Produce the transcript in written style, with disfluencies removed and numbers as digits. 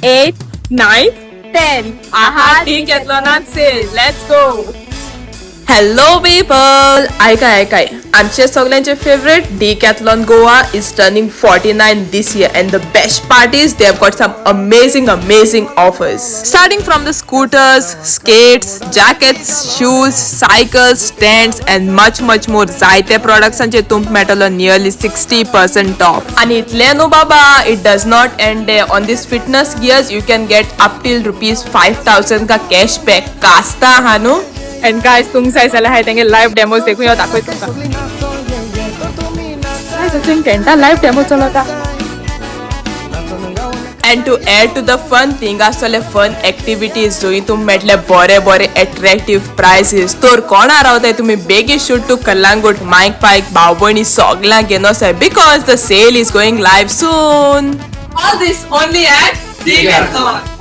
8, 9, 10. आहा, डिकॅथलॉनात sale. Let's go. Hello people, आयकाय आयकाय, आमचे सगळ्यांचे favourite Decathlon Goa is turning 49 this year, and the best part is they have got some amazing, amazing offers, starting from the scooters, skates, jackets, shoes, cycles, tents and much, much more. जायते प्रोडक्ट्सांचे तुमकां मेळटलो nearly 60% of. आनी इतलें न्हू बाबा, it does not end. On this fitness gears, you can get up till ₹5,000 का cash back. कास्ता आहा न्हू? And guys, तुमकां जाय जाल्यार हांवें तेंगे लायव्ह डेमोज देखून यो दाखय तुमकां. Guys, टेंटा लायव्ह डेमो चलता. And to add to the fun, थिंगा आसतले फन एक्टिविटीज, जंय तुमकां मेळटले बरे बरे एट्रॅक्टीव प्रायसीस. तर कोणा रावताय तुमी? बेगीन शूट टू कलांगूट. मायक, पायक, भाव भयणी सगल्यांक घेवन वचाय, because the sale is going live soon. All this only at Decathlon.